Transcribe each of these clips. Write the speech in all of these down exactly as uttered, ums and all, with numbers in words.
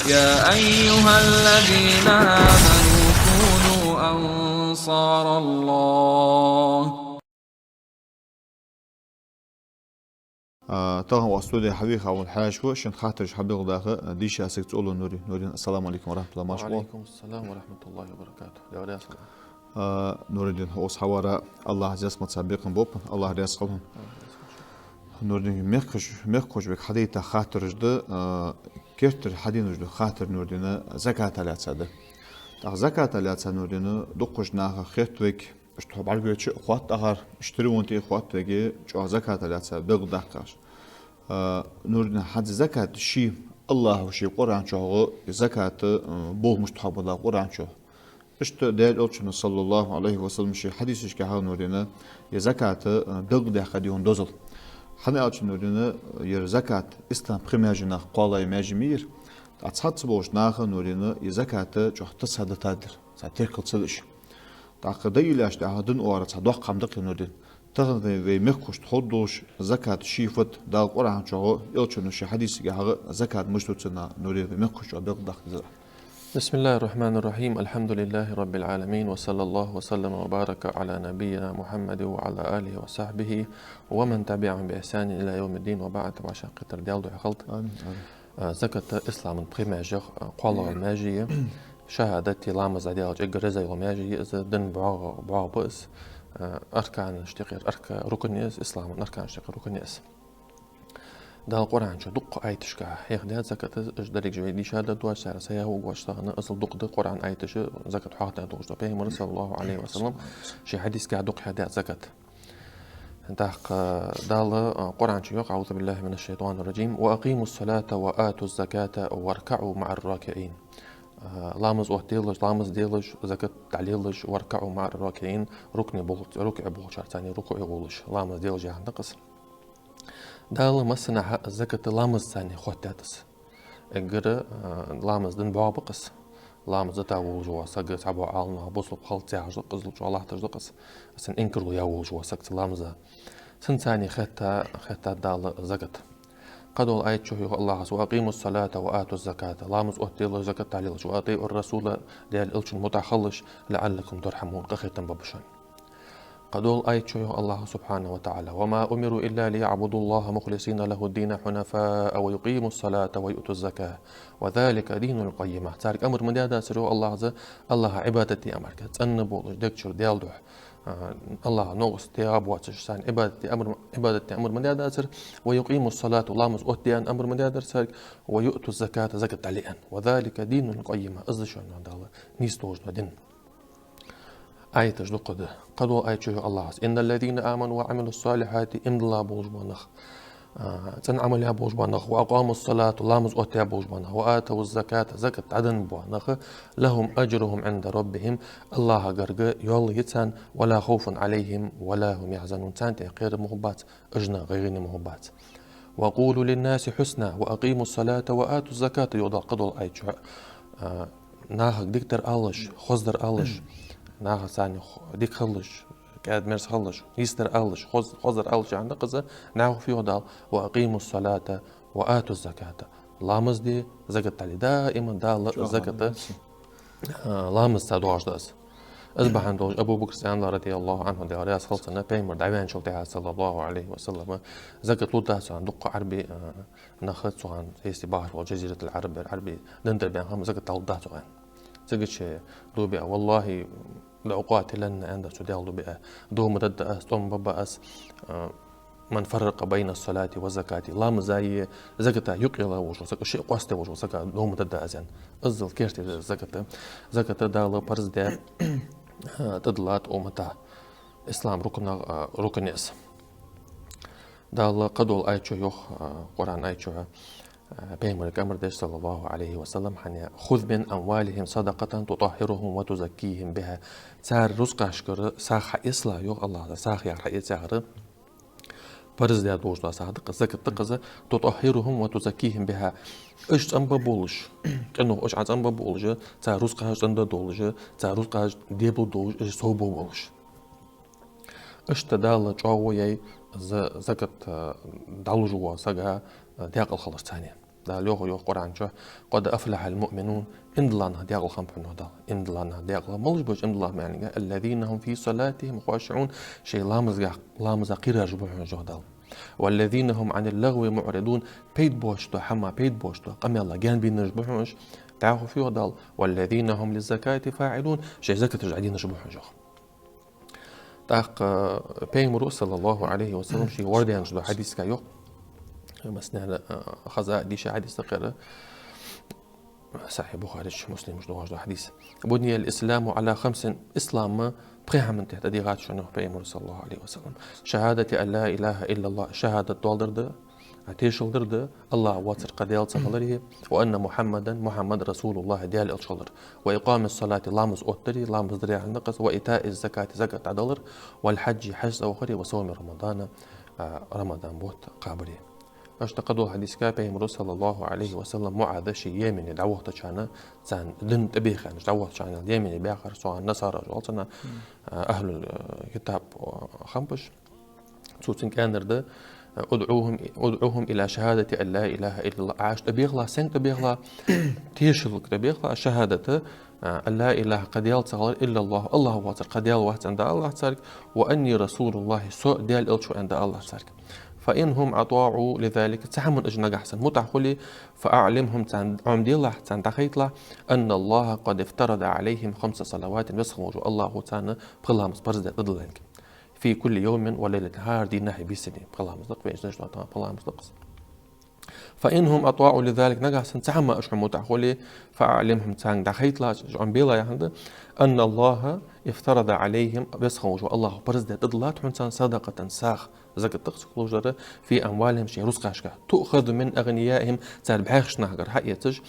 يا أيها الذين آمنوا كونوا أنصار الله. А, тахан вай студе хьавийха вола хьаьша ва, шун хаттараш хьабелгалдаха, а, дийша саг ЦӀоло Нури. Нурдин, ассаламу Ӏалайкум ва рахьматуллахӀи ва баракатухӀ. Ва Ӏалайкум ассалам ва рахьматуллахӀи ва баракатухӀ. Дяврясал. А, Нурдин, хьо укхаза хьавара, АллахӀа зесмаца бекхам боапан, АллахӀ раьза хилва хьона. Нурдин, мехкахоша, мехкахоша вайга хьадайта хаттараш да, а, керттера хьаденаш да хаттар, Нурдин, заката лаьца да. ТӀаккха заката лаьца, Нурдин, дукхача наха хет вайга, иштта хьо бӀаргавайча а хетт акхар, иштта тирвон тӀа а хетт вайга, чӀоагӀа заката лаьца белгалдаккха оаш. А, Нурдин, хӀанз закат ший, АллахӀа ший Къуръан чухь закат, а, болх мишта хьабоагӀа Къуръан чу. Иштта Даьла Элчано, саллаллахӀу Ӏалайхи ва саллам, ший хьадисашка хьа, Нурдин, е закат, а, белгалдаьккха дийна дозал. ХӀана аьлча, Нурдин, ер закат ислама пхи маьже наха кхоалагӀа маьже ма йий ер. ТӀаккха цхьацца болча наха, Нурдин, е закат чӀоагӀа таса дитадар, цхьа теркал ца деш. ТӀаккха дӀайийлача тӀехьа дин оара цхьа доккха хӀама да-кх ер, Нурдин. Тахан вай, вай мехкахошта ховргдолаш закат ший фуд, Дала Къуръан чухь, Элчано ший хьадисашка хьа закат мишта ду цунна, Нурдин, вай мехкахошта чӀоагӀа белгалдаккха деза. بسم الله الرحمن الرحيم. الحمد لله رب العالمين، وصلى الله وسلم وبارك على نبينا محمد وعلى آله وصحبه ومن تبعهم بإحسان إلى يوم الدين، وبعد. Вай шаккхетар Даьла духьа хилда. Амин, амин. А, закат ислама пхи маьжех, а, кхоалагӀа маьже я. ШахӀадати ламаз дӀадаьлча эггара езагӀа йола маьже я из, дина бӀоагӀа, бӀоагӀа ба из. А, арканашта юкъера арка-, рукн я из, ислама арканашта юкъера рукн я из. Дала Къуръан чу дукха аяташка хьехадаьд закат, уж деррига вай дийша да доацар, сая хӀугаш тахан, иззал дукха да Къуръан аяташ закат хьехадаь долаш да. Пайхамара, саллаллахӀу Ӏалайхи ва саллам, ший хьадисашка дукха хьехадаьд закат. ТӀаккха Дала, а, Къуръан чу йоах: أعوذ بالله من الشيطان الرجيم، وأقيموا الصلاة وآتوا الزكاة واركعوا مع الراكعين. А, ламаз оттаделаш, ламаз делаш, закат дӀалелаш, واركعوا مع الراكعين, рукуӀе бол-, рукуӀе болчарца, рукуӀе гӀолаш, ламаз делаш яхар да-кх из. Дала массанахьа закат ламазаца хоттадаьд из. Эггара, а, ламаз дина бӀоагӀа ба-кх из. Ламаз дита волаш вола саг, цхьабола Ӏаламнаха бусалба хилац яхаш да-кх из, чӀоагӀа латташ да-кх из. Цун инкарло яь волаш вола саг цу ламаза. Цунца хетта, хеттад Дала закат. Кхыдолча аята чу йоах АллахӀа: وأقيموا الصلاة وآتوا الزكاة. Ламаз оттаделаш, закат дӀалелаш. وأطيعوا الرسول, Даьла Элчанна мутӀахьа хилалаш, لعلكم ترحمون, къахетам бергба шоана. Кхыдолча аята чу йоах АллахӀа, سبحانه وتعالى: وما أمروا إلا ليعبدوا الله مخلصين له الدين حنفاء ويقيموا الصلاة ويؤتوا الزكاة وذلك دين القيمة. Царга амар ма даьдацар, йоах АллахӀа, АллахӀа Ӏибадат де, амарга цӀена болаш, дег чура Даьла духьа, а, АллахӀа новкъост тӀа а боацаш, царна Ӏибадат де амар, Ӏибадат де амар ма даьдацар, ويقيموا الصلاة, ламаз оттаде аьнна амар ма даьдар царга, ويؤتوا الزكاة, закат дӀале аьнна. وذلك دين القيمة, из да шоана Дала нийса долаш дола дин. Аяташ дукха да. Кхыдолча аята чу йоах АллахӀа: إن الذين آمنوا وعملوا الصالحات, иман дилла болаш бола нах, а, цӀена Ӏамал яь болаш бола нах, وأقاموا الصلاة, ламаз оттадаь болаш бола нах, وآتوا الزكاة, закат дӀаденна бола нах, لهم أجرهم عند ربهم, АллахӀа гарга йоал я царна, ولا خوف عليهم ولا هم يحزنون, царна тӀа кхерам ма хургбац, уж гӀайгӀане ма хургбац. وقولوا للناس حسنا وأقيموا الصلاة وآتوا الزكاة, йоах Дала кхыдолча аята чу, а, нахага дикадар алалаш, хозадар алалаш, нахаца хо-, дика хилалаш, кӀаьда-мерза хилалаш, нийсадар алалаш, хоз-, хозадар алалаш яхар да-кх из, наха фу йоах Дала: وأقيموا الصلاة وآتوا الزكاة. Ламаз де, закат дӀале. Даим Дала закат, а, ламазаца доагӀаш да из. Из бахьан долаш Абу Бакр СтӀанла, رضي الله عنه, Даьла раьза хилва цунна, Пайхамар дӀаваьнначул тӀехьагӀа, صلى الله عليه وسلم, закат лургдац аьнна дукха Ӏарбий, а, нах, цу хана, если бахаш бола джазиратуль-Ӏараб яр, Ӏарбий дин тӀара баьнна хӀама, закат дӀалургдац аьнна. Цигача дув биа, والله لأقاتلن, аьннад цо, Даьла дув биа, дув ма дергда аз, тӀом бергба аз, а, من فرق بين الصلاة والزكاة, ламазаи закатаи юкъе йоалла волаш вола саг, уж шиъ къоастаде волаш вола сага дув ма дергда аз аьнна. Иззал керте да закат. Закат Дала парз даь, а, тӀадилла уммата. Ислама рукнех, а, рукн я из. Дала кхыдолча аята чу йоах, а, Къуръан аята чу, а, Пайхамарга амар деш, صلى الله عليه وسلم, хьанна: خذ من أموالهم صدقة تطهرهم وتزكيهم بها. Цар рузкъашкара сагӀа хьаэцалахь, йоах АллахӀа, сагӀа яхар хьаэца яхар, парз даь долаш дола сагӀа да-кх из, закат да-кх из, تطهرهم وتزكيهم بها. Уж цӀенбергболаш, къинойх уж Ӏа цӀенбергболаш, цар рузкъаш цӀендаргдолаш, цар рузкъаш дебаргдолаш, уж совбаргболаш. Иштта Дала чӀоагӀо яьй за-, закат, а, дӀалуш вола сага, а, даькъала хилар царна. Дала йоах, йоах Къуръан чу: «قد أفلح المؤمنون», иман дилла нах даькъала хиннаб хьона, йоах Дала. Иман дилла нах даькъала. Малаш ба уж иман дилла нах аьлча? «الذين هم في صلاتهم خاشعون», шоай ламаза, ламаза кхераш ба хьона уж, йоах Дала. «والذين هم عن اللغو معرضون», пайда боацаш дола хӀама, пайда боацаш дола къамаьл гаьнабаьннараш ба хьона уж, дӀахо фу йоах Дала: «والذين هم للزكاة فاعلون», шоай закаташ дӀаденнараш ба хьона уж, йоах. ТӀаккха Пайхамара, صلى الله عليه وسلم, ший вордаьннача долча хьадисага йоах. Массанена, а, хеза, дийша хьадис да ер. Сахьихь Бухареча, Муслимача доагӀаш дола хьадис. «بني الإسلام على خمس», ислам пхе хӀаман тӀа тӀадийгӀад шоана, йоах Пайхамара, صلى الله عليه وسلم. «شهادة أن لا إله إلا الله», шахӀадат доаладар да, а, тешал дар да, АллахӀ воацар кхы Даьла ца хилари, «وأن محمدا», Мухьаммад, «رسول الله», Даьла элча хилар, «وإقام الصلاة», ламаз оттадари, ламаз дар яхилга да-кх из, «وإيتاء الزكاة», закат дӀадалар, «والحج», хьаж цӀавахари, «وصوم رمضان», а, Рамадан бутт кхабари. Иштта кхыдолча хьадисага Пайхамара, صلى الله عليه وسلم, МуӀаза ший Йемене дӀавахийтача хана, царна дин тӀабеха аьнна дӀавахийтача хана, Йемене баьхар, цу хана насараш оал царна, а, ахӀлул, а, китаб, а, хиннаб уж. Цо цунга аьннар да: «ادعهم، ادعهم إلى شهادة أن لا إله إلا الله». Ӏа уж тӀабехалахь, сенга тӀабехалахь? Тешалга тӀабехалахь, шахӀадат, а, «أن لا إله», кхы Даьла ца хилар, «إلا الله», АллахӀ воацар кхы Даьла вац аьнна дӀаалалахь царга, «وأني رسول الله», со Даьла элча ва аьнна дӀаалалахь царга. «فإن هم أطاعوا لذلك», цу хӀаман уж нагахьа санна мутӀахь хуле, «فأعلمهم», царна Ӏомаделахь, царна дӀахайталахь, «أن الله قد افترض عليهم خمس صلوات», Веза хинна волча АллахӀа царна пхи ламаз парз даь тӀадилла хилар. «في كل يوم وليلة», хӀара дийнахьеи бийсаннеи пхи ламаз да-кх, вай из деш дола тӀаккха пхи ламаз да-кх из. «فإن هم أطاعوا لذلك», нагахьа санна цу хӀаман уж хьона мутӀахь хуле, «فأعلمهم», царга дӀахайталахь, уж Ӏомабелахь яхилга да, «أن الله افترض عليهم», Веза хинна волча АллахӀа парз даь тӀадиллад хьона царна, «صدقة», сагӀа, закат да-кх цо луш дар, «في أموالهم», шоай рузкъашка, «تؤخذ من أغنيائهم», цар бӀаьхийча нахагара хьаэцаш,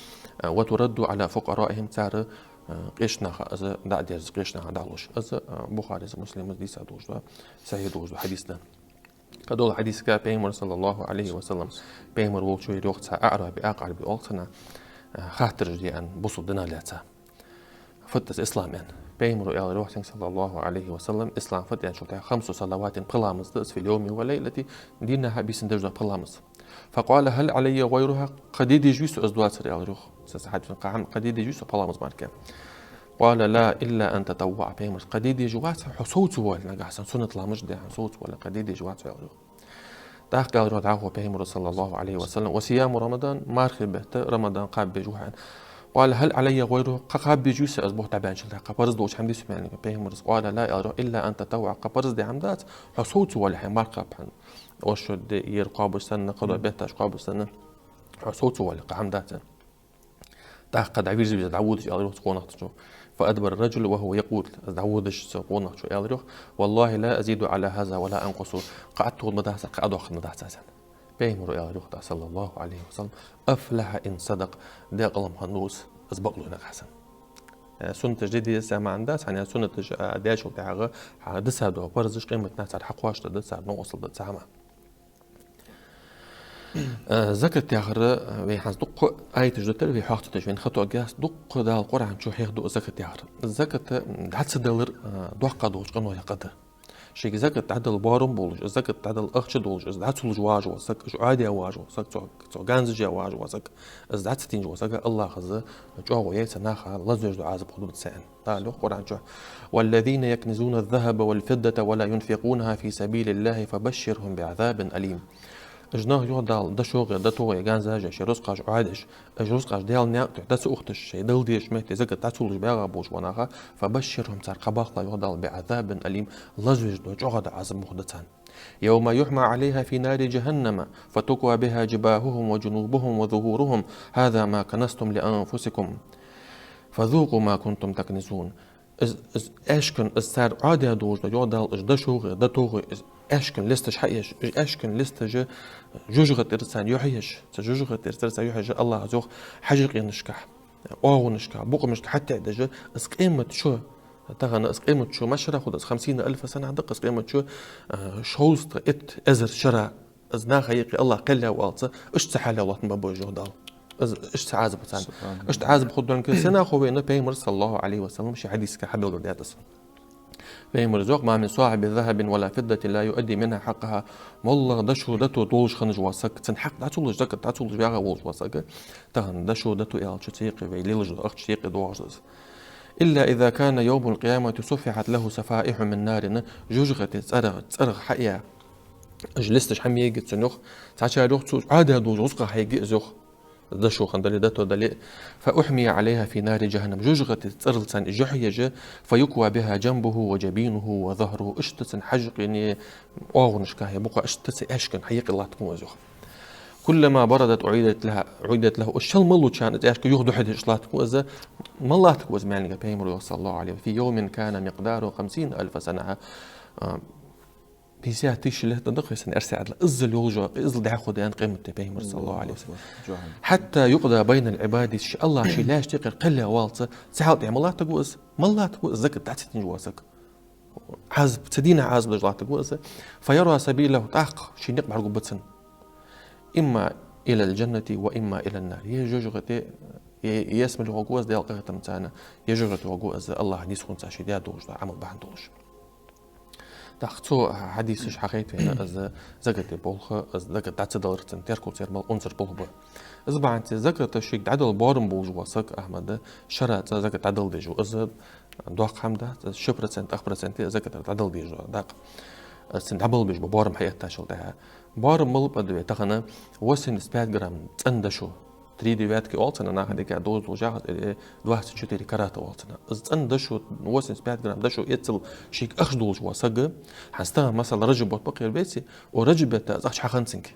«وترد على فقرائهم», цар, а, къеча наха из дӀа а дерза, къеча наха дӀа а луш. Из, а, Бухарес, Муслимас дийца долаш да, сахьихь долаш да хьадис да. Кхыдолча хьадисага Пайхамара, صلى الله عليه وسلم, Пайхамар волча йоах цхьа аӀраби, акха Ӏарбе оал цунах, а, хаттараш де аьнна бусалба дина лаьца. «فت الإسلام» аьнна. Пайхамара аьлар йоах цунга, صلى الله عليه وسلم, ислам фуд аьнначул тӀехьагӀа: «خمس صلوات», пхи ламаз да из, «في اليوم والليلة», дийнахьа бийсан деш дола пхи ламаз. «فقال: هل علي غيرها؟» Кхы де дезаш вий со из доацар, аьлар йоах. Са сахьаб цунга: кхы хӀама, кхы де дезаш вий со пхи ламаз мара? «قال: لا، إلا أن تطوع». Пайхамара: кхы де дезаш вац хьо, совца вале, нагахьа санна суннат ламазаш даь хьона совца вале, кхы де дезаш вац хьо, аьлар йоах. ТӀаккха аьлар йоах дӀахо Пайхамара, صلى الله عليه وسلم: «وصيام رمضان», мархий бетта Рамадан кхаба безаш ва хьо, аьнна. «قال: هل علي غيره؟» Кхы кхаба безаш вий со из бутт дӀабаьнначул тӀехьагӀа, кхы парз долча хӀама дий со, аьнна, Пайхамара. «قال: لا», аьлар йоах, «إلا أن تطوع», кхы парз даь хӀама дац хьо совца вале, хьай марха кхаба хьона, оршот ди, ер кхоабаш санна, кхыдола бетташ кхоабаш санна, хьо совца вале, кхы хӀама дац, аьнна. ТӀаккха дӀавийрзав из дӀаводаш, аьлар йоах цу къонахчо. «فأدبر الرجل وهو يقول», из дӀаводаш цу къонахчо аьлар йоах: «والله لا أزيد على هذا ولا أنقص», кхы аттагӀа ма дац, кхы а доаккхаргдац аз, аьнна. Пайхамара аьлар йоах тӀаккха, صلى الله عليه وسلم: «أفلح إن صدق», даькъала хиннав из, из бакълой нагахьа санна. Э, суннаташ де деза аьнна маӀан дац, хӀана аьлча суннаташ, а, даьчул тӀехьагӀа, хьа дисса дола парзаш къематдийнахьа цар хьакхоачаш да, цар новкъостал да, цхьа хӀама. Э, закат яхар, э, вай хӀанз дукха аяташ да тара, вай хьоахадеш, вайна хатоагӀа яц, дукха Дала Къуръан чу хьехаду закат яхар. Закат, м, дӀа ца далар, э, доккха долча къиношех къа да. Шийга закат дӀадала боарам болаш, закат дӀадала ахча долаш, из дӀа ца луш вагӀаш вола саг, из Ӏоаде вагӀаш вола саг, цо, цо ганзаш е вагӀаш вола саг, из дӀа ца тенаш вола саг, АллахӀа из чӀоагӀо яьй цу наха, лазавеш дола Ӏазап хургба цунна, аьнна. Дала йоах Къуръан чу: «والذين يكنزون الذهب والفضة ولا ينفقونها في سبيل الله فبشرهم بعذاب أليم». Уж нах, йоах Дала, дошугӀеи дотугӀеи ганзаш е, шоай рузкъаш Ӏоадеш, уж рузкъаш Даьла наькъа тӀа дӀа ца ухийташ, шоай дала дезача метте закат дӀа ца луш багӀа болаш бола нах, «فبشرهم», царга кхаъ баккхалахь, йоах Дала, «بعذاب أليم», лазавеш дола чӀоагӀа дола Ӏазап мух да царна. «يوم يحمى عليها في نار جهنم فتكوى بها جباههم وجنوبهم وظهورهم، هذا ما كنزتم لأنفسكم فذوقوا ما كنتم تكنزون». Из, из аьшкан, из цар Ӏоаде долаш дола, йоах Дала, уж дошугӀеи дотугӀеи, из аьшкан лесташ хьаеш, уж аьшкан лесташ жожагӀатера царна юхьеш, цу жожагӀатера царна юхьеш, АллахӀа йоах, хьажкъинашка, оагӀонашка, букъамашка хьатӀадеш, из къематди, тахан из къематди массара хургда, из خمسين ألف سنة да-кх из къематди, а, шовзткъа итт эзар шера. Из наха юкъе АллахӀ кхел яь валца, иштта цхьа хьал лоаттабергба уж, йоах Дала. Из иштта цхьа Ӏазап царна. СубхьаналлахӀ. Иштта Ӏазап хургдола сенах ховш вайна Пайхамара, صلى الله عليه وسلم, ший хьадисага хьабелгалдаьд из. Пайхамара йоах: «ما من صاحب ذهب ولا فضة لا يؤدي منها حقها». МоллагӀа дошо, дото долаш хинна вола саг, цун хьакъ дӀа ца луш, закат дӀа ца луш ваьгӀа волаш вола саг, тахан дошо, дото аьлча цу юкъе вай лелаш дола ахча цу юкъе доагӀаш да из. «إلا إذا كان يوم القيامة صفحت له صفائح من نار». ЖожагӀате цӀерах, цӀерах хьаяь, уж листаш хьамайергья цунна, йоах, цхьачар, йоах, цо Ӏодаь долча рузкъах хьайергья из, йоах. Дошо хинна дале, дото дале. «فأحمي عليها في نار جهنم». ЖожагӀате цӀерал цунна уж хьаеш, «فيكوى بها جنبه وجبينه وظهره». Иштта цун хьажкъеи оагӀонашкахьеи букъа, иштта цун аьшкан хьаюкъе латтаргва из, йоах. «كلما بردت أعيدت لها، أعيدت له». Уж шелмалучарна из аьшк юха духьал деш латтаргва из. Мала латтаргва из, аьннад Пайхамара, йоах, صلى الله عليه وسلم: «في يوم كان مقداره خمسين ألف سنة». А, пятьдесят тысяч лет да-кх вай санна эрсий ӏаьдала. Иззал йолаш йола, иззал дӀахо да, аьннад къематди Пайхамара, صلى الله عليه وسلم. «حتى يقضى بين العباد». Ший, АллахӀ ший лаьшта юкъера кхел яь валлалца цхьа хьал тӀехьа ма латтаргва из, мала латтаргва из, закат дӀа ца деш вола саг. Ӏазап, цу дийнахьа Ӏазап деш латтаргва из. «فيرى سبيله», тӀаккха ший никъ бӀаргагургба цунна. «إما إلى الجنة وإما إلى النار». Е жожагӀате, е, е ялсмале гӀоргва из Даьла къахетамца, е жожагӀате гӀоргва из АллахӀа нийсхонца ший даь долаш дола Ӏамал бахьан долаш. ТӀаккха цу хьадисаша хьахайт вайна из заката болх, из закат дӀа ца даларца теркал цар мел унзара болх ба. Из бахьанца закат шийга дӀадала боарам болаш вола саг, Ахьмад, шарӀаца закат дӀадала дезаш ва. Из доккха хӀама дац, из ши процент, ах процент из закат дӀадала дезаш да-кх. Из цунна дӀабала безаш ба боарам хьаэттачул тӀехьагӀа. Боарам малув аьлча, вай тахан восемьдесят пять грамм цӀена дошо, три девятки оал цунах, наха дика дозал жахас, или двадцать четыре карата оал цунах. Из цӀена дошо, восемьдесят пять грамм дошо эцал шийга ахча долаш вола саг, хӀанз тахан, масала, Раджаб бутт ба-кх ер, беций, укх Раджаб бетта из ахча хьахиннад цунга.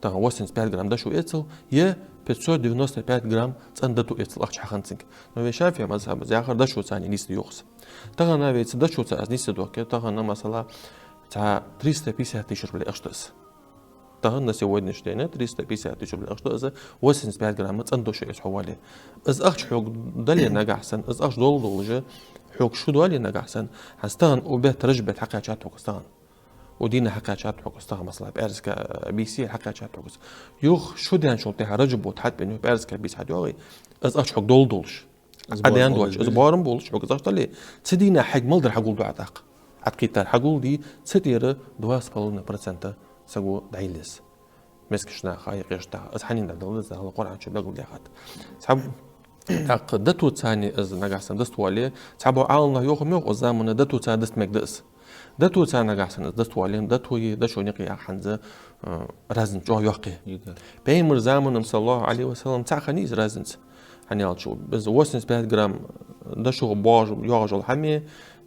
Тахан восемьдесят пять грамм дошо эцал, е пятьсот девяносто пять грамм цӀена дото эцал ахча хьахиннад цунга. Но вай ШафиӀий мазхӀабаца яхар, дошоцани нийса да, йоах, из. Тахан вай цу дошоца из нийса доахке, тахан, масала, цхьа триста пятьдесят тысяч рублей ахча да из. Тахан, на сегодняшний день, триста пятьдесят тысяч рублей ахча да из, восемьдесят пять грамм цӀена дошо эца хьо вале. Из ахча хьога дале нагахьа санна, из ахча дола долаш хьога шу доале нагахьа санна, хӀанз тахан укх бетта, Раджаб бетта хьакхаьчад хьога из тахан. Укх дийнахьа хьакхаьчад хьога из тахан, масала, пӀаьраска бийса хьакхаьчад хьога из. Юха шу даьнначул тӀехьагӀа Раджаб бутт хьатӀабена, юха пӀаьраска бийса хьатӀайоагӀе, из ахча хьога дола долаш, из Ӏадена доацаш, из боарам болаш хьога из ахча дале, цу дийнахьа хьога мел дар хьагулду Ӏа тӀаккха. Ӏа тӀакхийттар хьагулдий, цу тӀера два с половиной процента саго дӀаелла еза. Мискача наха, юкъерча наха. Из хьанна дӀадала деза, АллахӀа Къуръан чу белгалдаьхад. Цхьа, тӀаккха датоцани из нагахьа санна даставале, цхьабола Ӏаламнаха йоах ма йоах, укх замана датоцани даста мегаргда из. Датоцани нагахьа санна из даставале, датои дошои юкъе яха хӀанз, э, разница чӀоагӀа йоккха я. Пайхамара заман-м, صلى الله عليه وسلم, цхьа хиннай из разница. ХӀана аьлча, из восемьдесят пять грамм дошо боагӀаш, йоагӀаш йола хӀама,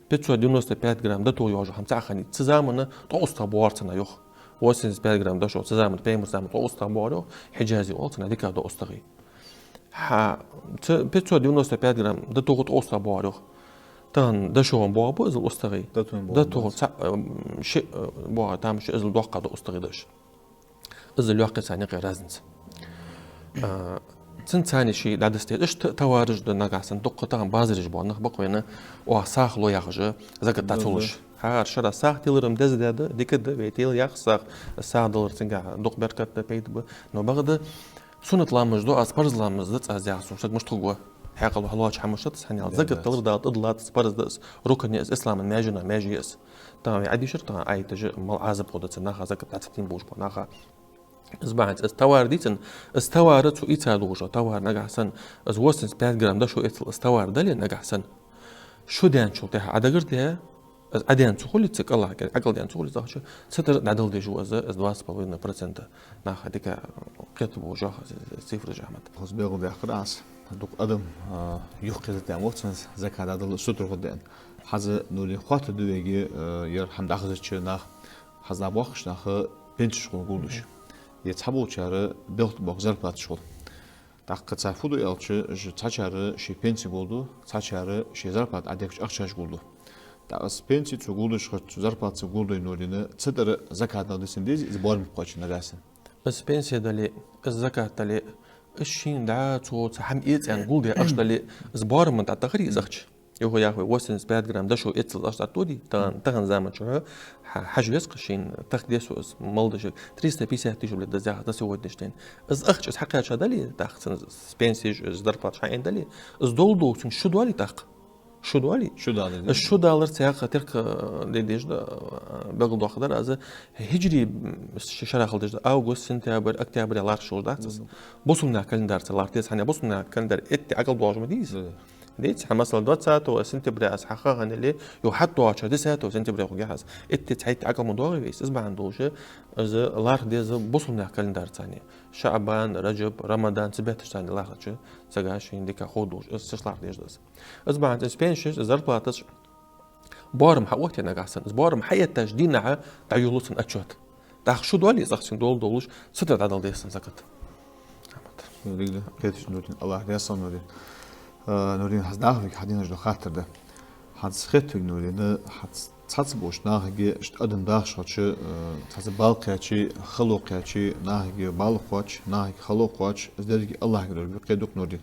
пятьсот девяносто пять грамм дото йоагӀаш йола хӀама цхьа хиннай. Цу замана ткъо устагӀа боагӀар цунах, йоах. Восемьдесят пять грамм дошо цу замана, Пайхамара замана ткъо устагӀа боагӀар, йоах, Хьиджазе оал цунах, дика дола устагӀий. ХӀа, цу пятьсот девяносто пять грамм дото ткъо устагӀа боагӀар, йоах. Тахан дошо боагӀаргба иззал устагӀий? Дото боагӀаргба. Дото цхьа, м, ши, э, боагӀа, там ши, иззал доккха дола устагӀий дош. Иззал йоккха я царна юкъе разница. А, цунцани ший дӀадасте, иштта товараш да нагахьа санна, дукха тахан базараш бола нах ба-кх вайна, оаха сагӀа лу яхаш, закат дӀа ца луш. ХӀара шера сагӀа телар-м деза да, дика да, вай тела яхаш сагӀа, сагӀа далар цунгахьа дукха беркат да, пайда ба. Но бакъда суннат ламаз ду аз, парз ламаз дац аз яхаш саг мишта хургва? Хьаькъал хьалоацаш хӀама дац из, хӀана аьлча закат далар Дала тӀадилла да из, парз да из, рукн я из, исламан маьженех маьже я из. Тахан вай Ӏадийшар, тахан аят да, мала Ӏазап хургда цу наха, закат дӀа ца денна болаш бола наха. Из бахьанца из товар дийцад, из товар цо ийца долаш, товар нагахьа санна, из восемьдесят пять грамм дошо эцал из товар дале нагахьа санна, шу даьнначул тӀехьагӀа Ӏа дагарде, из Ӏадена ца хуле, цу кӀалхара, Ӏа кӀалдена ца хуле, из ахча, цу тӀара дӀадала дезаш ва из, из два с половиной процента. Наха дика кхетаргболаш я из, из цифраш, Ахьмад. Хоза белгалдаьккхар Ӏа. Дукха адам, а, юхакхеза тӀем вац цунца, закат дӀадала сутара хургда аьнна. ХӀанз, ну, хоаттаргда вайга, а, ер хӀама дӀахазача наха, хӀанз нах боккхийча наха пенсеш хул гулдеш. Е цхьаболчар белхта боккха зарплаташ хул. ТӀаккха цар фу ду аьлча, уж цхьачар шоай пенси гулду, цхьачар шоай зарплата Ӏадехкача ахчаш гулду. ТӀаккха из пенси цо гулдеш хилча, цо зарплата цо гулдой, ну, дина, цу тӀара закат дала дисина дезий, из боарам кхоаче нагахьа санна? Из пенси дале, из закат дале, из шийна дӀа цо цхьа хӀама эца аьнна гулдаь ахча дале, из боарам тӀа тахарий из ахча? Юха яхаве, восемьдесят пять грамм дошо эцал ахча тӀатоде, тахан, тахан заман чухь хьа-, хьажа веза-кх шийна, тахка деза из мел дошо, триста пятьдесят тысяч рублей да из яхаш, на сегодняшний день. Из ахча из хьакхаьча дале, тӀаккха цун с-, пенсеш, из зарплаташ хьаайна дале, из дола долчунга шу доале тӀаккха? Шу доалий? Шу далар, да? Шу далар цхьаькха терка, э, де дезаш да, э, белгалдоаккхаргдар аз, хиджри, м, ш-, шера хила дезаш да, август, сентябрь, октябрь лархӀаш долаш дац из. Мгм. Бусалба наьха календарца лархӀа деза, хӀана аьлча бусалба наьха календарь итт декъала доагӀаш ма дий из. Да. Деций, хӀанз, масала, двадцатого сентября аз хьахьокхаш хиле, юха хьатӀадоагӀача десятого сентября хургья аз. Итт, цхьайтта декъала ма доагӀий вай из. Из бахьан долаш, из лархӀа деза бусалба наьха календарца. ШаӀбан, Раджаб, Рамадан, цу бетташца лархӀача, сага шийна дика хов долаш, из цу чу лархӀа дезаш да из. Из бахьан долаш, из пенсеш, из зарплаташ боарам хьаоттае нагахьа санна, из боарам хьаэттача дийнахьа дӀайолалу цун отчёт. ТӀаккха шу доалий из ахча долаш, цу тӀа дӀадала деза цун закат. Дика да, кхеташ, Нурдин, АллахӀ раьза хилва, Нурдин. Э, Нурдин, хӀанз нахага хьаденаш дола хаттар да. ХӀанз хетаргда, Нурдин, хӀанз цхьацца болча нахага, иштта адам дахаш хилча, э, цхьацца бала кхаьчача, хало кхаьчача, нахага бала кхоач, нахага хало кхоач, из деррига АллахӀагара долга кхетаргда, Нурдин.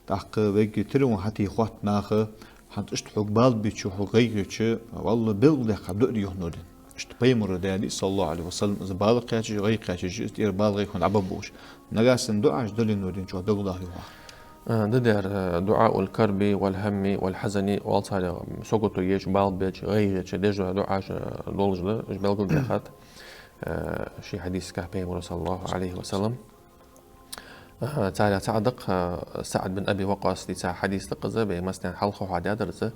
ТӀаккха вайга тӀера хьатӀахьокхаш хатта наха, хӀанз иштта хьога бала бича, хьога гӀайгӀа еча, валлахӀи, белгалдаьккха дуӀа да, йоах, Нурдин. Иштта пайхамара даьд, саллаллахӀу Ӏалайхи ва саллам, из бала кхаьчача, гӀайгӀа кхаьчача, из тӀера бала, гӀайгӀа хьона дӀабаргболаш. Нагахьа санна дуӀаш дале, Нурдин, чӀоагӀа белгалдаха, йоах. Э, да дер, э, дуӀаул карби вал хӀамми вал хьазани, оал царех, м, сагото еча, бала беча, гӀайгӀа еча деш дола дуӀаш, э, долаш да, уж белгалдаьхад, э, ший хьадисагахь пайхамара, саллаллахӀу Ӏалайхи ва саллам. Э, царех цаӀ да-кх, э, СаӀд бин Аби Вакъкъас дийца хьадис да-кх из, вай массанена хьалха хьоахадаьдар из,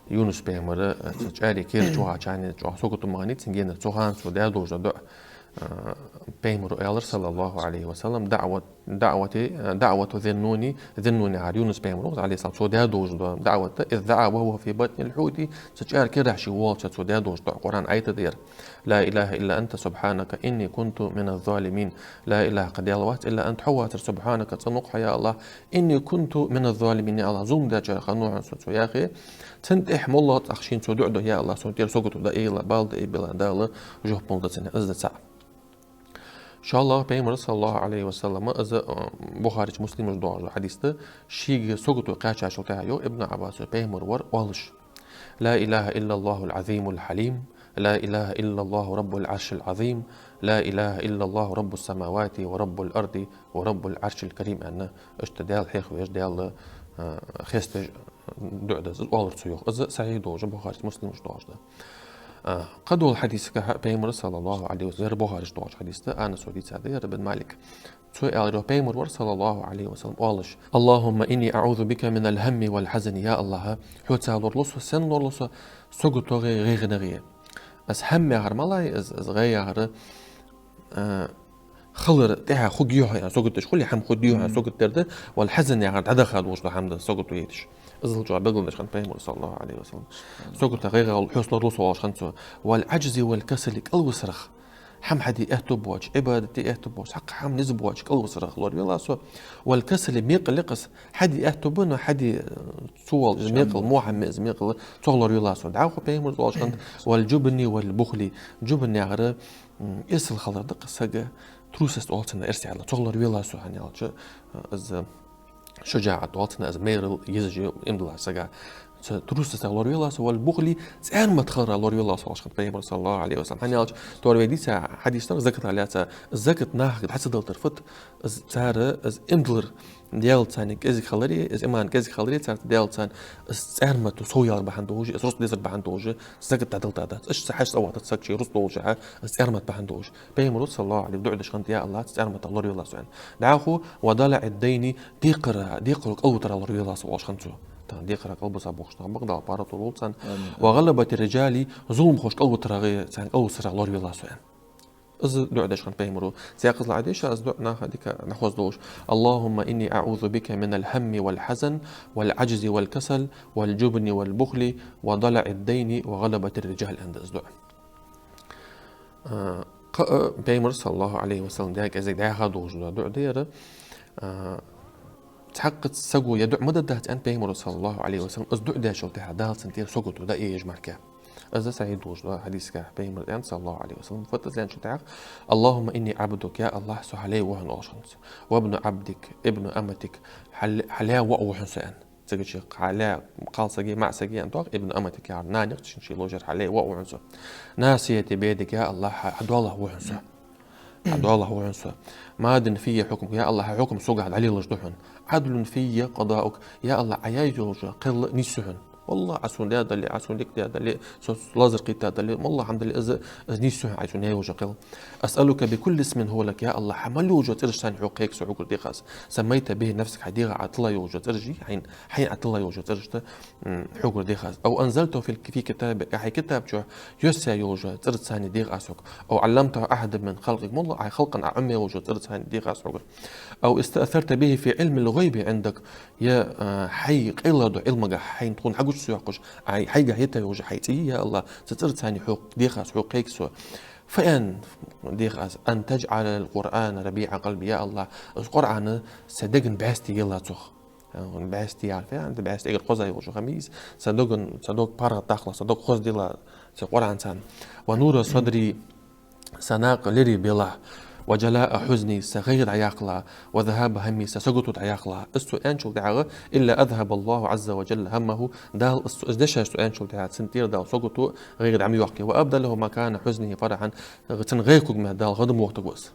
Юнус пайхамар, э, цу чӀаьра кера чу вахача хана чӀоагӀа сагото ма хиннавий цун генара, цу хана цо даь долаш да дуӀа, э, пайхамара аьлар, саллаллахӀу Ӏалайхи ва саллам, даӀват даӀвати, даӀвату Зиннуни, Зиннуни яхар Юнус пайхамар ва-кх, Ӏалайхи салам, цо даь долаш да даӀват, из даӀа ва хӀува фи батнил хӀути, цу чӀаьра керахь ше волча цо даь долаш да дуӀа, Къуръан аят да ер. Ла илахӀа илла анта субхьанака инни кунту миназ-залимин. Ла илахӀа, кхы Даьла вац, илла анта, хьо вацар, субхьанака, цӀенва-кх хьо, я АллахӀ, инни кунту миназ-залимин, я АллахӀ, зулам дечарех хиннав хьона со, цо яхе. Цунна тӀехьа моллагӀа цхьаккха шийна цо дуӀа ду, я АллахӀ, сона тӀера сагото дӀаайла, бала дӀаайбелла, Дала жоп лургда цунна, из да цаӀ. ШоллагӀа, пайхамара, саллаллахӀу Ӏалайхи ва саллам, из, э, Бухареча, Муслимача доагӀаш дола хьадис да, шийга сагото кхаьчачул тӀехьагӀа, йоах Ибн Ӏаббаса, пайхамар вар оалаш: لا إله إلا الله العظيم الحليم، لا إله إلا الله رب العرش العظيم، لا إله إلا الله رب السماوات ورب الأرض ورب العرش الكريم, аьнна, иштта Даьла хьехавеш, Даьла, э, хеставеш дуӀа да из, оалар цо, йоах. Из сахьихь долаш да, Бухареча, Муслимача доагӀаш да. А, кхыдолча хьадисагахьа пайхамара, саллаллахӀу Ӏалайхи ва саллам, ер Бухареча доагӀаш хьадис да, Анаса дийцад ер, Ибн Малика. Цо аьлар, йоах, пайхамар вар, саллаллахӀу Ӏалайхи ва саллам, оалаш: اللهم إني أعوذ بك من الهم والحزن, я АллахӀ, хьоца лоралу со, сенах лоралу со? СаготогӀеи гӀайгӀанагӀеи. Из хӀамм яхар малагӀа я из, из гӀай яхар, а, хилар тӀехьа хургья хьо аьнна сагот деш хуле, хӀама хургдий хьона аьнна сагот дер да, вал хьазан яхар дӀадаха долаш дола хӀама да сагото етташ. Иззал чӀоагӀа белгалдеш хиннад пайхамара, саллаллахӀу Ӏалайхи ва саллам. Саготах, гӀайгӀах хьоца лоралу со, оалаш хиннад цо. Вал Ӏаджзи вал касали, кӀалвисарах. ХӀама хьаде аьттув боацаш, Ӏибадат де аьттув боацаш, цхьаккха хӀама низ боацаш кӀалвисарах лоравелахь со. Вал касали, мекъал я-кх из, хьаде аьттув ба, но хьаде, э, ца воалаш, из мекъал, во хӀама я из мекъал, цох лоравелахь со. ДӀахо пайхамара оалаш хиннад: вал джубни вал бухли. Джубн яхар, м, эсала хилар да-кх сага, трусость оал цунах эрсий аьлча, цох лоравелахь со, хӀана аьлча, э, из шужаӀат оал цунах, из майрал езаш я иман долча сага. Цу трусостах лоравелахь со, вал бухли, цӀармата хиларах лоравелахь со, оалаш хиннад пайхамара, саллаллахӀу Ӏалайхи ва саллам. ХӀана аьлча, тхьовра вай дийца хьадис да-кх закатах лаьца, из закат нахага дӀа ца далтар фуд, из цар, из иман дилар Даьлаца кӀезига хилари, из иман кӀезига хилари цар Даьлаца, из цӀармата совъялар бахьан долаш, из рузкъа дезар бахьан долаш, закат дӀадалийтаргдац. Иштта хьажцӀа воаккхаргдац саг ший рузкъа долча хана, из цӀармата бахьан долаш. Пайхамара, саллаллахӀу Ӏалайхи ва саллам, дуӀа деш хиннад: я АллахӀ, цу цӀарматах лоравелахь со, аьнна. ДӀахо: ва далаӀид-дайни, декхарах, декхарал кӀалвитарах лоравелахь со, оалаш хиннад цо. Тахан декхарал кӀалбиса бохуш нах ба-кх, Дала паргӀато лулда царна. Амин. Ва гӀалабатир-риджали, зуламхоша кӀалвитарах, царна кӀалвисарах лоравелахь со, аьнна. Из дуӀа деш хиннад пайхамара. Цхьаькхаза ла Ӏа дийша, из дуӀа наха дика дӀахоз долаш. اللهم إني أعوذ بك من الهم والحزن والعجز والكسل والجبن والبخل وضلع الدين وغلبة الرجال, аьнна да из дуӀа. А, кхы а пайхамара, саллаллахӀу Ӏалайхи ва саллам, даь кӀезига дӀаьха долаш дола дуӀа да ер. А, цхьаккха саго ер дуӀа ма дергдац, аьннад пайхамара, саллаллахӀу Ӏалайхи ва саллам, из дуӀа дечул тӀехьагӀа Дала цунна тӀера сагото дӀаэцаш мара. Из сахьихь долаш дола хьадисагахь пайхамара аьннад, саллаллахӀу Ӏалайхи ва саллам, фуд из аьнначул тӀехьагӀа: اللهم إني عبدك, я АллахӀ, со хьа лай ва хьона, оалаш хиннад цо. وابن عبدك، ابن أمتك, хьа лай-, хьа лай воӀ ва хьона со, аьнна. Цига чу хьа лай, кхалсаги маӀсаги аьнна доагӀа, ибн аматик яхар нана я-кх, цун ший лоархӀар, хьа лай воӀ ва хьона со. ناصيتي بيدك, я АллахӀ, хьа, хьа доалахь ва хьона со. Хьа доалахь ва хьона со. ماض في حكمك, я АллахӀ, хьа хьукам согахь дӀалелаш да хьона. عدل في قضاؤك, я АллахӀ, Ӏа яьй йолча кхелла нийса я хьона. Валлахӏи, Ӏа сона даь дале, Ӏа сона дика даь дале, со лазар кхийтта дале, валлахӏи, хӀама дале, из, из нийса хьона Ӏа сона яь йолча къел. أسألك بكل اسم هو لك, я АллахӀ, хьа мел йолча цӀераш санна хьога кхайк со хьогара дех аз. سميت به نفسك, хьай дегӀа Ӏа тилла йолча цӀераш, хьайна, хьайна Ӏа тилла йолча цӀерашта, м, хьогара дех аз. أو أنزلته في، في كتابك, хьай китаб чу йоссаяь йолча цӀераш санна дех аз хьога. أو علمته أحدا من خلقك, моллагӀа Ӏа халкъа Ӏомаяь йолча цӀераш санна дех аз хьогара. أو استأثرت به في علم الغيب عندك, е, а, хьай къайла дола Ӏилмагахь хьайна тхона хьагуча ца йоаккхаш, Ӏа хьайгахь йита йолча хьай цӀи, я АллахӀ, цу цӀераш санна хьога дех аз, хьога кхайк со. Фа аьнна дех аз: أن تجعل القرآن ربيع قلبي, я АллахӀ, из Къуръан са деган бӀаьсти елахь цох. А, бӀаьсти яхар фу яхар да, бӀаьсти эггара хоза йолаш хӀама я из. Са деган, са дог паргӀатдаккхалахь, са дог хозделахь цу Къуръан санна. ونور صدري, са накха лерхӀам белахь, وجلاء حزني, са гӀайгӀа дӀаяккхалахь, وذهاب همي, са сагото дӀаяккхалахь. Из цо аьнначул тӀехьагӀа, إلا أذهب الله عز وجل همه, Дала из цо, из дешаш цо аьнначул тӀехьагӀа, цун тӀера Дала сагото, гӀайгӀа дӀа ма йоаккхий. وأبدله مكان حزنه فرحا, цун гӀайгӀа когаметта Дала гӀадам вохийтаргва из.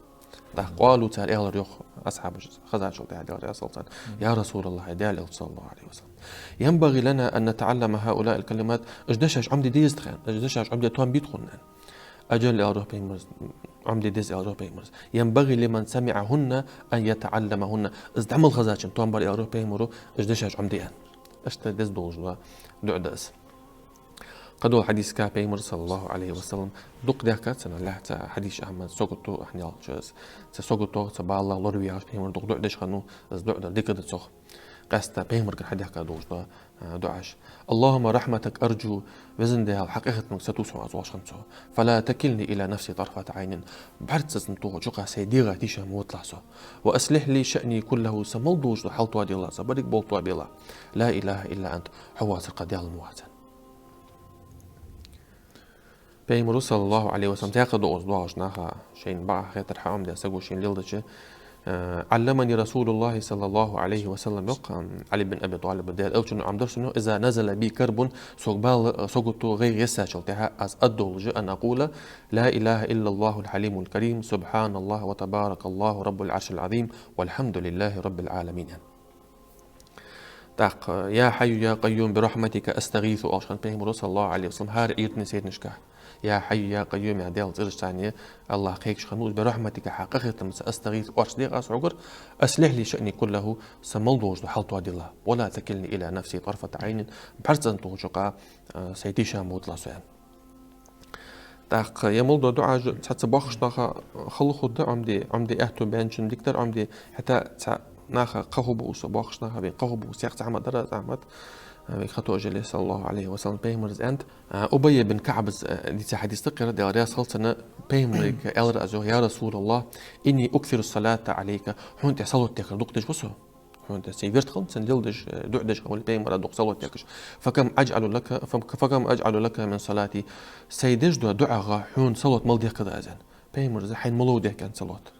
ТӀаккха قالوا, цар аьлар йоах асхьабаша, хезачул тӀехьагӀа, Даьла раьза хилва царна: يا رسول الله, хӀай Даьла Элча, صلى الله عليه وسلم, ينبغي لنا أن نتعلم هؤلاء الكلمات, уж дешаш Ӏомаде деза тхона, уж дешаш Ӏомаде тоам бий тхона, аьнна. أجل, аьлар йоах Пайхамара, Ӏомаде деза, аьлар йоах Пайхамара. ينبغي لمن سمعهن أن يتعلمهن. Из дӀа мел хезачоа тоам бар, аьлар йоах Пайхамара, уж дешаш Ӏомаде, аьнна. Иштта деза долаш дола дуӀа да из. Кхыдола хьадиса тӀа Пайхамара, صلى الله عليه وسلم, дукха дехкад цунах лаьца хьадисаш, амма сагото, хӀана аьлча, цу саготох, цу балах лораве яхаш Пайхамара дукха дуӀа деш хиннав, из дуӀа дар дика да цох. Къаьстта Пайхамарагара хьадехка долаш да, а, дуӀаш. اللهم رحمتك أرجو, Веза Даьла, хьа къахетамга сатувс хьона аз, оалаш хиннад цо. فلا تكلني إلى نفسي طرفة عين. БӀарга цӀацкъа тӀа чукъа сай дегӀа тийша ма виталахь со. وأصلح لي شأني كله, са мел долаш дола хьал тоаделахь, са берригаш бола тоабелахь. لا إله إلا أنت, хьо воацар кхы Даьла ма вац, аьнна. Пайхамара, صلى الله عليه وسلم, тӀаккха доагӀаш доагӀаш наха шоай бакъахьа хетар хьаӀомадаь саго шийна леладеча, э, علمني رسول الله صلى الله عليه وسلم, йоах, м, Ӏали бин Аби ТӀалиба, Даьла Элчано Ӏомадаьр сона, йоах, إذا نزل بي كرب, сога бала, сагото, гӀайгӀа ессачул тӀехьагӀа, аз аргда, أن أقول: لا إله إلا الله الحليم الكريم، سبحان الله وتبارك الله رب العرش العظيم، والحمد لله رب العالمين. ТӀаккха: يا حي يا قيوم برحمتك أستغيث, оалаш хиннад Пайхамара, صلى الله عليه وسلم, хӀара Ӏуйрийна седнашка. يا حي يا قيوم, я Даьла, цӀераш санна АллахӀ кхайкаш хиннав из, برحمتك, хьа къахетамца, أستغيث, орц дех аз хьогара, أصلح لي شأني كله, са мел долаш дола хьал тоаделахь. ولا تكلني إلى نفسي طرفة عين, бӀарга цӀацкъа тӀа чукъа, а, сай тийша ма виталахь со, аьнна. ТӀаккха е мел дола дуӀаш цхьацца боккхийча наха хала хургда Ӏомаде, Ӏомаде аьттув баьнначун дикадар Ӏомаде, хӀаьта цхьа наха кхахьу бу уса, боккхийча наха вайна кхахьу бу уса, цхьа хӀама дар аз, Ахьмад, а, вайга хатожале, صلى الله عليه وسلم, Пайхамара аьннад, а, Убай бин КаӀба, а, дийца хьадис да кхы, Даьла раьза хилва цунна, Пайхамарга аьлар аз, йоах: يا رسول الله، إني أكثر الصلاة عليك, хьона тӀа салот дехкар дукха деш ва со. Хьона тӀа сай верт хилва цунна леладеш, э, дуӀа деш хиннав Пайхамара дукха салот дехкаш. فكم أجعل لك، فم-، فكم أجعل لك من صلاتي. Сай деш дола дуӀагахь хьона салот мел дехкаргда аз, аьнна. Пайхамара хьайна мел дехкад, аьнна, салот.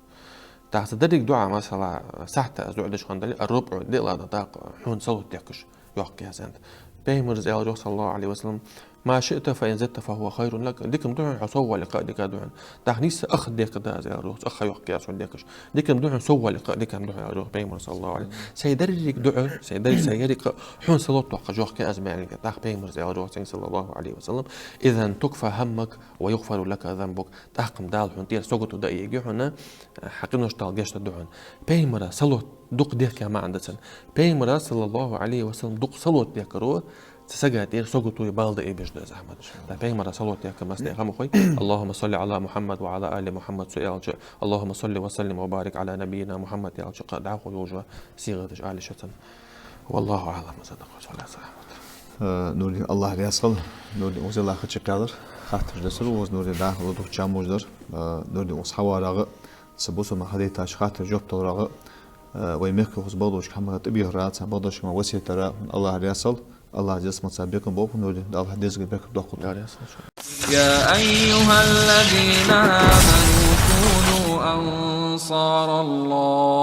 ТӀаккха цу деррига дуӀа, масала, сахьта аз дуӀа деш хиннадале, الربع, диълагӀа дакъа хьона салот дехкаш йоаккх аз, аьннад. Пайхамара аьлар йоах, صلى الله عليه وسلم: ما شئت فإن زدت فهو خير لك. Дика ма да хьона, хьо сов вале, кхы а дика да хьона. ТӀаккха нийсса ах дехкаргда аз, аьлар йоах, ах йоаккх аз хьона дехкаш. Дика ма да хьона, сов вале, кхы а дика да хьона, аьлар йоах Пайхамара, صلى الله عليه وسلم. Сай деррига дуӀа, сай деррига, сай еррига къа хьона салот доаккхаш йоаккх аз, аьнна, аьннад Пайхамара, аьлар йоах цунга, صلى الله عليه وسلم: إذا تكفى همك ويغفر لك ذنبك. ТӀаккха-м Дала хьона тӀера сагото дӀаайергья хьона, хьа къинош Дала гешт дергда хьона. Пайхамара салот дукха дехка маӀан да цун. Пайхамара, صلى الله عليه وسلم, дукха салот дехкаро цу сага тӀера саготои бала дӀаайбеш да из, Ахьмад. ТӀаккха Пайхамара салот дехка массане хӀама хой: اللهم صل على محمد وعلى آل محمد, цо аьлча, اللهم صل وسلم وبارك على نبينا محمد аьлча, кхы дӀахо йолаш йола сийгӀаташ ала йиш я цун. والله أعلم. Э, Нурдин, АллахӀ раьза хилва. Нурдин, укхаза ла хачи кхелар. Хаттараш дацар укхаза, Нурдин, дӀахо духуча муждар. Э, Нурдин, укхаза хьаварагӀа, са бусалба нах хьадайтача хаттарашта жоп даларагӀа, э, вай мехкахоша бакъдолча хӀаманна тӀабехара, царна бакъдолча хӀаманна васкет дара. АллахӀ раьза хилва. АллахӀа деза маца бекхам болба, Нурдин, Дала хьа дезалга беркат доаккхалда. يا أيها الذين آمنوا كونوا أنصار الله.